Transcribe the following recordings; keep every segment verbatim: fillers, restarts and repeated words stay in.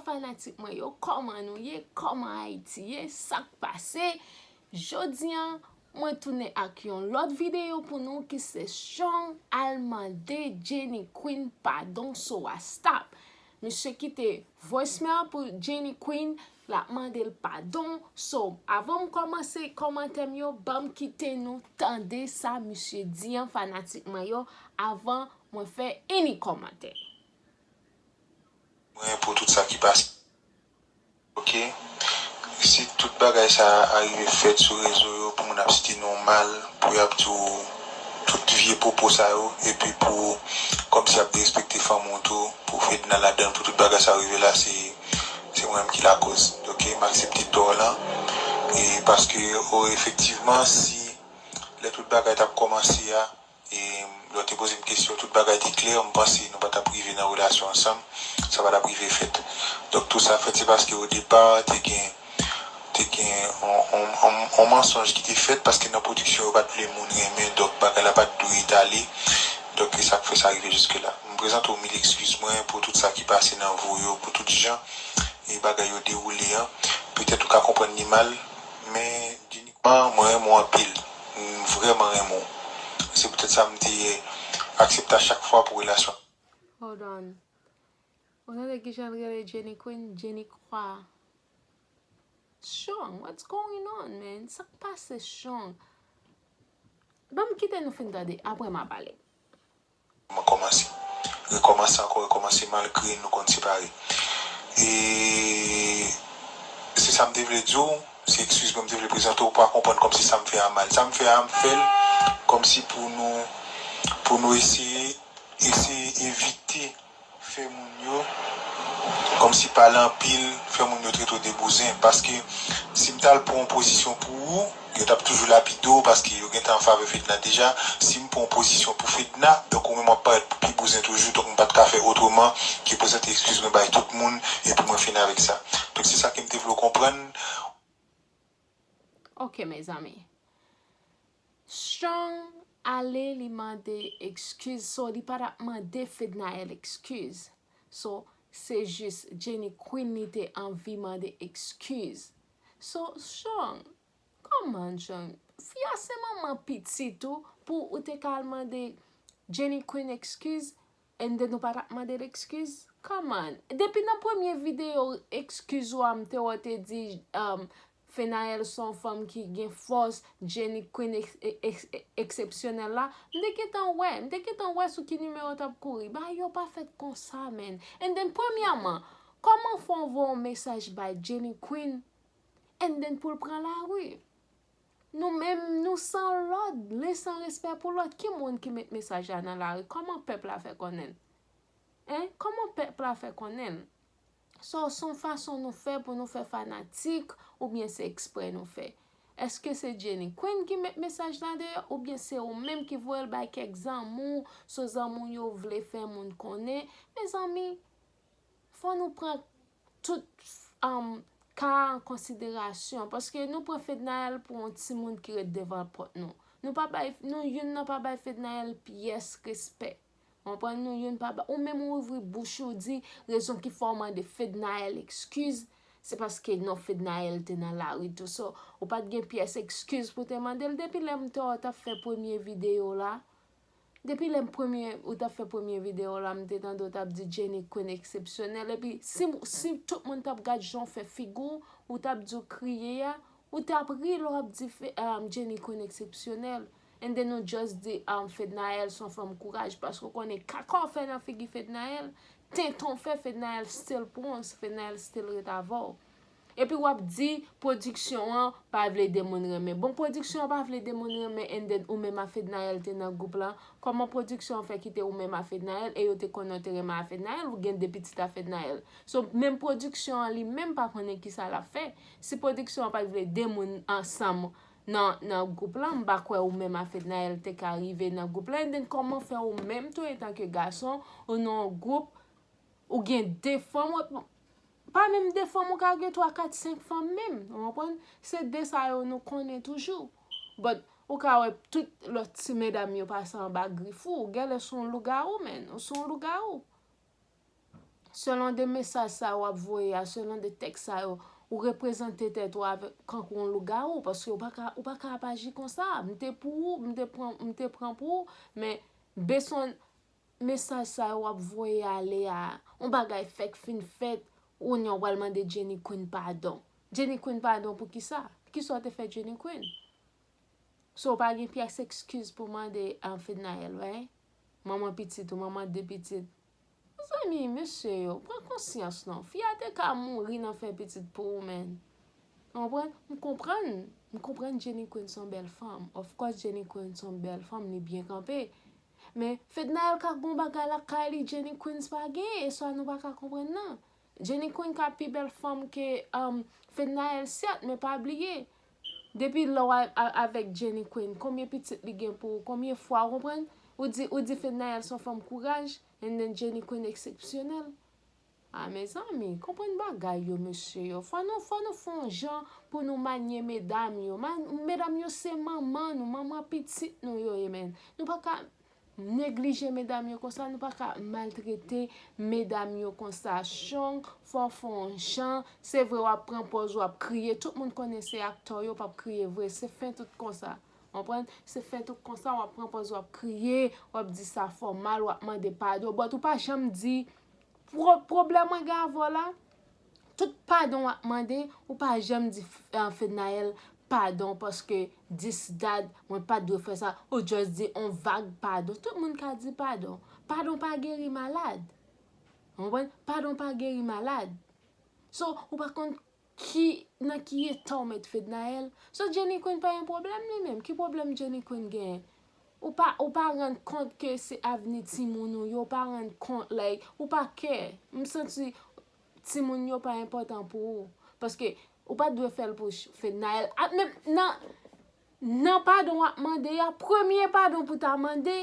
Fanatik mwen yo, kòman nou ye? Kòman Ayiti ye? Sa k pase? Jodi a, mwen tounen ak yon lòt videyo pou nou ki se Strong al mande Jenny Queen padon, so a stop. Misye kite voicemail pou Jenny Queen, l ap mande l padon. So, avan m kòmanse kòmantè m yo, ban m kite nou tande sa misye di an, fanatik mwen yo, avan mwen fè any kòmantè. Mwen pou tout sa ki pase. Ok. Si tout bagay sa a rive fèt sou rezo yo, pou moun ap site nou mal, pou y ap di w tout vye pwopo sa yo, epi pou kòmsi y ap derespekte fanmi w tou, pou Fedna ladan, pou tout bagay sa rive la, se se mwen menm ki lakoz. Ok, m aksepte tò lan. E paske o efektivman, si lè tout bagay t ap kòmanse a, e lè w te poze m kesyon, tout bagay te klè, m panse nou pa t ap rive nan relasyon ansanm, sa pa t ap rive fèt. Donk tou sa fèt se paske o depa te gen te gen on, on, on, on mansonj ki te fèt paske nan pwodiksyon yo pa t vle moun renmen, donk bagay la pa t dwe etale. Donk e sa k fè sa rive jiske la. M prezante w mil ekskiz mwen pou tout sa ki pase nan vi w yo, pou tout jan e bagay yo dewoule an. Petèt ou ka konprann li mal, men Jenny, mwen renmen w anpil. M vrèman renmen w. Se poutèt sa m te aksepte a chak fwa pou relasyon. Hold on. Ou tande kijan l rele Jenny Queen? Jenny Croix. Strong, what's going on, man? Sa k pase, Strong? Ban m kite nou fin tande, apre m a pale. Kòmanse. Rekòmanse ankò, rekòmanse malgre nou konn separe. E se sa m te vle di w, se ekskiz mwen m te vle prezante w pou w pa konprann kòmsi sa m fè a mal. Sa m fè a, m fè l kòmsi pou nou, pou nou eseye, eseye evite fè moun yo, kòmsi pale anpil, fè moun yo trete w de bouzen. Paske si m t al pran yon pozisyon pou ou, yo t ap toujou lapide w paske yo gentan an favè Fedna deja. Si m pran yon pozisyon pou Fedna, donk ou menm w ap parèt pi bouzen toujou. Donk m pa t ka fè otreman ke prezante ekskiz mwen bay tout moun epi mwen fini avèk sa. Donk se sa ke m te vle w konprann. Ok, mezanmi. Strong ale li mande ekskiz, so li pa t ap mande Fednaelle ekskiz. So, se jis Jenny Queen li te anvi mande ekskiz. So, Strong, kòman, Strong? Fi a se manman pitit ou, pou ou te ka al mande Jenny Queen ekskiz, and then ou pa t ap mande l ekskiz? Come on. Depi nan premye videyo ekskiz ou a, m te wè w te di, um, Fednaelle se yon fanm ki gen fòs, Jenny Queen eksepsyonèl la. M te gentan wè, m te gentan wè sou ki nimewo w t ap kouri. Bagay yo pa fèt konsa, man. And then, premyèman, kòman fè w voye yon mesaj bay Jenny Queen, and then pou l pran lari? Nou menm, nou san lòd, le san respè pou lòt. Ki moun ki met mesaj la nan lari? Kòman pèp la fè konnen l? Hein? Kòman pèp la fè konnen l? So, se yon fason nou fè pou nou fè fanatik, oubyen se ekspre nou fè? Èske se Jenny Queen ki met mesaj la deyò, oubyen se ou menm ki voye l bay kèk zanmi w, so zanmi w yo vle fè moun konnen? Mezanmi, fò nou pran tout, um, ka a an konsiderasyon, paske nou pran Fednaelle pou yon timoun ki ret devan pòt nou. Nou pa bay, nou youn nan pa bay Fednaelle pyès respè. Ou konprann? Nou youn pa bay, ou menm ou ouvri bouch ou di rezon ki fè w mande Fednaelle ekskiz, se paske non, Fednaelle te nan lari tou. So, ou pa t gen pyès ekskiz pou te mande l. Depi lè m te wè w t ap fè premye videyo la, depi lè m premye, ou t ap fè premye videyo la, m te tande w t ap di Jenny Queen eksepsyonèl. Epi si, si tout moun t ap gad jan w fè figi w, ou t ap di w kriye a, ou t ap ri lè w ap di Fe-, um, Jenny Queen eksepsyonèl. And then ou just di, um, Fednaelle se yon fanm kouraj, paske w konnen kaka w fè nan figi Fednaelle, tenten w fè, Fednaelle still pran w, Fednaelle still ret avè w. Epi w ap di pwodiksyon an pa vle de moun renmen. Bon, pwodiksyon an pa vle de moun renmen, and then ou menm a Fednaelle te nan gwoup lan. Kòman pwodiksyon an fè kite ou menm a Fednaelle, e yo te konnen w te renmen a Fednaelle, ou gen de pitit a Fednaelle? So, menm pwodiksyon an li menm pa konnen kisa l ap fè. Si pwodiksyon an pa t vle de moun ansanm nan, nan gwoup lan, m pa kwè ou menm a Fednaelle te ka rive nan gwoup lan. And then kòman fè ou menm tou, etanke gason, ou nan yon gwoup, ou gen de fanm, ou, pa menm de fanm, ou ka gen twa, kat, senk fanm menm, ou konprann? Se de sa yo nou konnen toujou. But ou ka wè tout lòt ti medam yo pase anba grif ou, ou genlè se yon lougawou, man, ou se yon lougawou. Selon de mesaj sa yo w ap voye a, selon de tèks sa yo, ou reprezante tèt ou avèk kankou yon lougawou, paske ou pa ka, ou pa ka ap aji konsa. M te pou ou, m te pran, m te pran pou ou, men beswen mesaj sa yo w ap voye ale a, yon bagay fèk fin fèt, ou nyan w al mande Jenny Queen padon. Jenny Queen padon pou kisa? Kisa w te fè Jenny Queen? So, w pa gen pyès ekskiz pou mande an Fednaelle, vre? Manman pitit ou, manman de pitit. Mezanmi, mesye yo, pran konsyans non. Fi a te ka mouri nan fè pitit pou ou, menn. Ou konprann? M konprann. M konprann Jenny Queen se yon bèl fanm. Of course, Jenny Queen se yon bèl fanm, li byen kanpe. Men, Fednaelle ka gon bagay lakay li, Jenny Queen pa gen, e sa nou pa ka konprann nan. Jenny Queen ka pi bèl fanm ke um, Fednaelle, sèt, men pa bliye. Depi lè w a- a- avèk Jenny Queen, konbyen pitit li gen pou ou, konbyen fwa, ou konprann? Ou di, ou di Fednaelle se yon fanm kouraj, and then Jenny Queen eksepsyonèl. A, mezanmi, konprann bagay yo, mesye yo. Fò nou, fò nou fè yon jan pou nou manye medam yo. Ma- medam yo se manman nou, manman pitit nou yo ye, menn. Nou pa ka neglije medam yo konsa, nou pa ka maltrete medam yo konsa. Strong, fò w fè yon jan, se vre w ap pran pòz, w ap kriye, tout moun konnen se aktè yo, p ap kriye vre, se fen tout konsa. Konprann? Se fen tout konsa, w ap pran pòz, w ap kriye, w ap di sa fè w mal, w ap mande padon. But ou pa janm di, pwo- pwoblèm mwen gen avè w la, tout padon w ap mande, ou pa janm di F- uh, Fednaelle padon paske this, that, mwen pa t dwe fè sa, ou just di on vag padon. Tout moun ka di padon. Padon pa geri malad. Ou konprann? Padon pa geri malad. So, ou pa konn ki, nan ki eta w met Fednaelle. So, Jenny Queen pa gen pwoblèm li menm. Ki pwoblèm Jenny Queen genyen? Ou pa, ou pa rann kont ke se avni timoun ou yo, ou pa rann kont, like, ou pa care. M santi timoun yo pa enpòtan pou ou. Paske ou pa t dwe fè l pou Ch- Fednaelle. A, menm nan, nan padon w ap mande a, premye padon pou ta mande,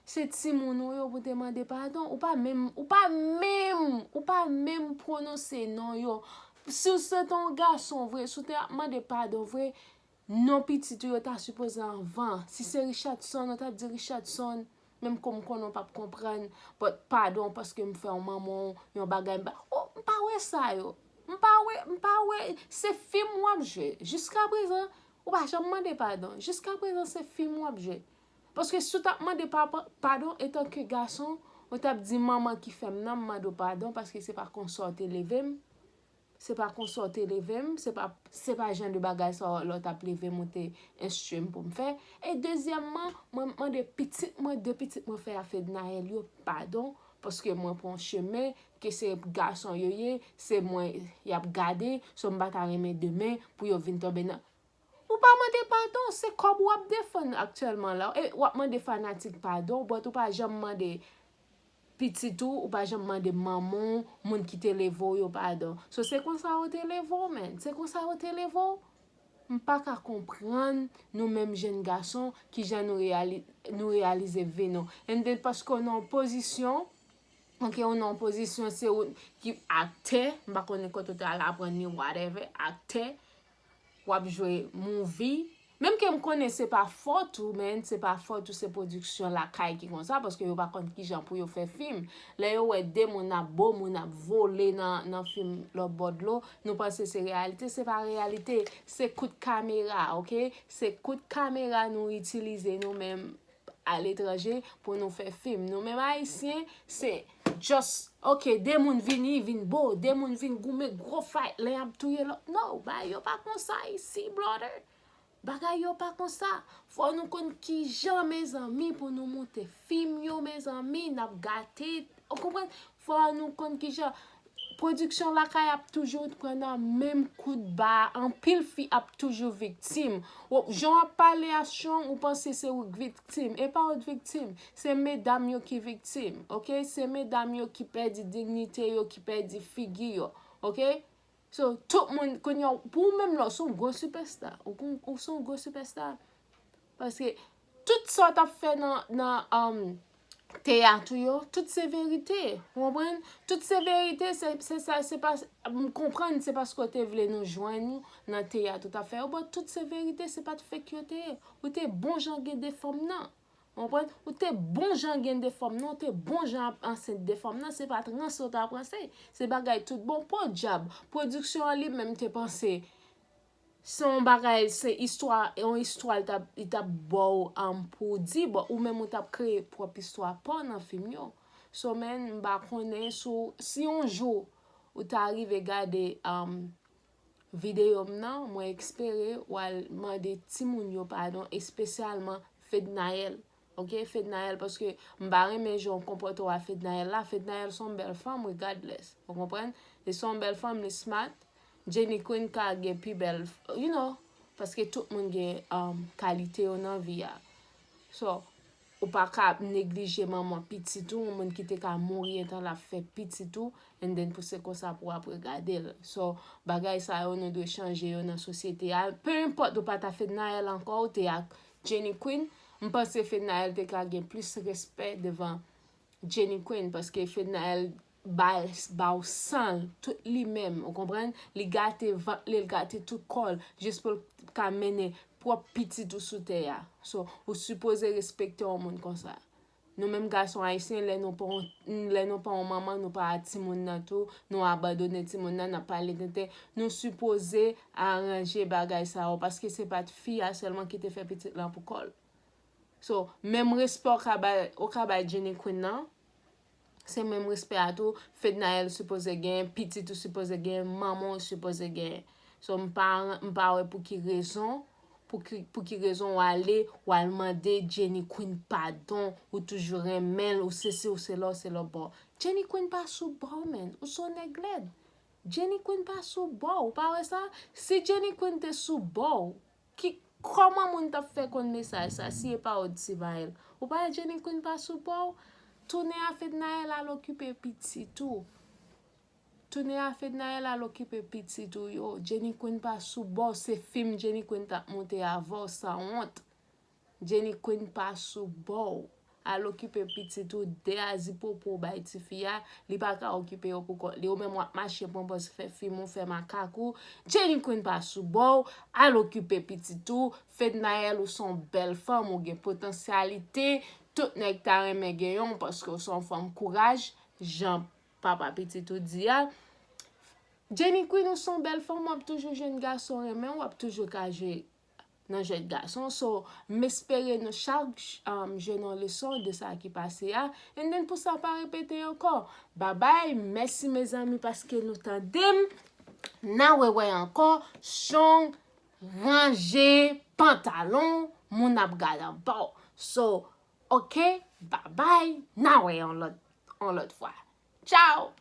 se timoun ou yo pou te mande padon. Ou pa menm, ou pa menm, ou pa menm pwononse non yo. Si w se te yon gason vre, si w te ap mande padon vre, non pitit ou yo ta sipoze anvan. Si se Richardson, ou t ap di Richardson, menm kon m konnen w p ap konprann, but padon paske m fè yon manman w yon bagay, m pa, oh, m pa wè sa yo. M pa wè, m pa wè, se fim w ap jwe. Jiskaprezan, ou pa janm mande padon. Jiskaprezan, se fim w ap jwe. Paske si w t ap mande pa- padon etanke gason, ou t ap di manman ki fè m nan, m mande w padon paske se pa konsa w te leve m. Se pa konsa w te leve m, se pa, se pa jan de bagay sa lè w t ap leve m ou te enstwi m pou m fè. E dezyèmman, mwen mande pitit mwen, de pitit mwen fè a Fednaelle yo padon, paske mwen pran chemen ke se gason yo ye, se mwen y ap gade, so m pa ta renmen demen pou yo vin tonbe nan. Ou pa mande padon, se kòb w ap defann aktyèlman la. E w ap mande fanatik padon, but ou pa janm mande pitit ou, ou pa janm mande manman w, moun ki te leve w yo padon. So, se konsa yo te leve w, menn. Se konsa yo te leve w. M pa ka konprann nou menm jèn gason, kijan nou reyali- nou reyalize vi nou. And then, paske w nan yon pozisyon, ok, w nan yon pozisyon, se ou ki aktè, m pa konnen kote w te al aprann li, whatever, aktè, w ap jwe movie. Menm ke m konnen se pa fòt ou, men se pa fòt ou, se pwodiksyon lakay ki konsa, paske yo pa konn kijan pou yo fè fim. Lè yo wè de moun ap bo moun, ap vole nan, nan fim lòt bò dlo, nou panse se reyalite, se pa reyalite. Se kout kamera, ok? Se kout kamera nou itilize nou menm aletranje pou nou fè fim. Nou menm Ayisyen, se just, ok, de moun vini, vin bo, de moun vin goumen, gwo fight, len ap touye lòt. No, bagay yo pa konsa isi, brother. Bagay yo pa konsa. Fò nou konn kijan, mezanmi, pou nou moute fim yo, mezanmi, n ap gate. Ou konprann? Fò nou konn kijan. Pwodiksyon lakay ap toujou pran nan menm kout ba. Anpil fi ap toujou viktim. Ou, jan w ap pale a Strong, ou panse se ou k viktim. E pa ou k viktim. Se medam yo ki viktim, ok? Se medam yo ki pèdi dinyite yo, ki pèdi figi yo, ok? So, tout moun, kounye a, pou ou menm la, ou se yon gwo sipèsta. Ou, kon- ou se yon gwo sipèsta. Paske tout sa w t ap fè nan, nan um, teyat ou yo, tout se verite. Ou konprann? Tout se verite, se, se sa, se pa, m konprann, se paske w te vle nou jwenn ou nan teyat ou t ap fè yo, but tout se verite, se pa t fake yo te ye. Ou te bon jan gen de fanm nan. Konprann? Ou te bon jan gen de fanm nan, ou te bon jan ap ansent de fanm nan, se pa t ranse ou t ap ranse. Se bagay tout bon, podyab. Pwodiksyon an li menm te panse se yon bagay, se istwa, yon istwa li t ap, li t ap ba w um, pou w di, but ou menm ou t ap kreye pwòp istwa pa w nan fim yo. So, man, m pa konnen si w, si yon jou ou ta rive gade um, videyo m nan, mwen espere w al mande timoun yo padon, espesyalman Fednaelle. Ok, Fednaelle, paske m pa renmen jan w konpòte w a Fednaelle la. Fednaelle se yon bèl fanm, regardless. Ou konprann? Li se yon bèl fanm, li smart. Jenny Queen ka gen pi bèl, you know, paske tout moun gen um, kalite yo nan vi a. So, ou pa ka neglije manman pitit ou, yon moun ki te ka mouri etan l ap fè pitit ou, and then pou se konsa pou w ap regade l. So, bagay sa yo, nou dwe chanje yo nan sosyete a. Pe enpòt ou pa ta Fednaelle ankò, ou te ak Jenny Queen, m panse Fednaelle te ka gen plis respè devan Jenny Queen, paske Fednaelle ba, ba w san l, tout li menm, ou konprann? Li gate vant li, li gate tout kò l, jis pou l ka mennen pwòp pitit ou sou tè a. So, ou sipoze respekte yon moun konsa. Nou menm gason ayisyen, lè nou pa yon, lè nou pa yon manman, nou pa timoun nan tou, nou abandone timoun nan, n ap pale tenten. Nou sipoze aranje bagay sa yo, paske se pa t fi a sèlman ki te fè pitit lan pou kò l. So, menm respè w ka bay, ou ka bay Jenny Queen nan, se menm respè a tou, Fednaelle sipoze gen, pitit ou sipoze gen, manman w sipoze gen. So, m pa, m pa wè pou ki rezon, pou ki, pou ki rezon w ale, w al mande Jenny Queen padon, ou toujou renmen l, ou sesi, ou sela, ou sela, bò. Jenny Queen pa sou bò w, man. Ou se yon nèg lèd. Jenny Queen pa sou bò w, ou pa wè sa? Si Jenny Queen te sou bò w, ki, kòman moun t ap fè konn mesaj sa, si e pa w t simaye l? Ou pa wè Jenny Queen pa sou bò w? Tounen a Fednaelle al okipe pitit ou. Tounen a Fednaelle al okipe pitit ou yo. Jenny Queen pa sou bò w, se fim Jenny Queen t ap moute avè w, sanwont. Jenny Queen pa sou bò w. Al okipe pitit ou, de azipopo w bay tifi a, li pa ka okipe yo pou kont li. Ou menm w ap mache pran pòz fè fim ou, fè makak ou. Jenny Queen pa sou bò w, al okipe pitit ou. Fednaelle, ou se yon bèl fanm, ou gen potansyalite. Tout nèg ta renmen genyen w paske w se yon fanm kouraj, jan papa pitit ou di a. Jenny Queen, ou se yon bèl fanm, w ap toujou jwenn gason renmen w, w ap toujou ka jwe nan jwèt gason. So, m espere nou chak um, jwenn yon leson de sa ki pase a. And then pou sa pa repete ankò. Babay, mèsi mezanmi paske nou tande m. N a wè wè ankò. Strong, ranje pantalon, moun ap gade anba w. So, ok, babay, n a wè yon lòt, yon lòt fwa. Tchao!